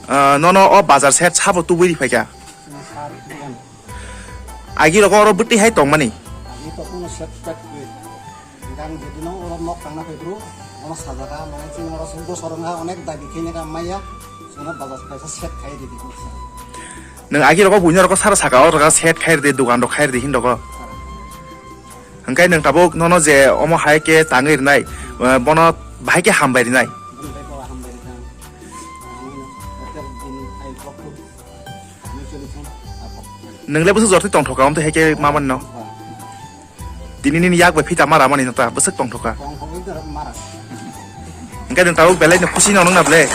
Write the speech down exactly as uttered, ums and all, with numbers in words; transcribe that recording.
Ah, nono o bazar set sabo tubui ri phaikha. Agi rogo oro bwtwi hai tongmani. Agi to kuno set pet kwi. Gang jodi no oro nok tangna phaibru, ono sajaka, mane chini oro sungko sorongha onek dabi khe neka maya, suna bazar kaisa set khai di di. Nwng agi rogo buino rogo sara saka o rogo set khai di, dukan rok khai di hin rogo. Hwnkhe nwng tabuk nono je omo hai khe tangwi rwnai, eh, bono bahai khe hambai rwnai. Nwng le bwswk jortwi tongthoka, omo twi hai khe ma mani no. Tini nini yak bai phita ma ramani no ta bwswk tongthoka. Hwnkhe nwng tabuk belai no khusi no nwng na ble.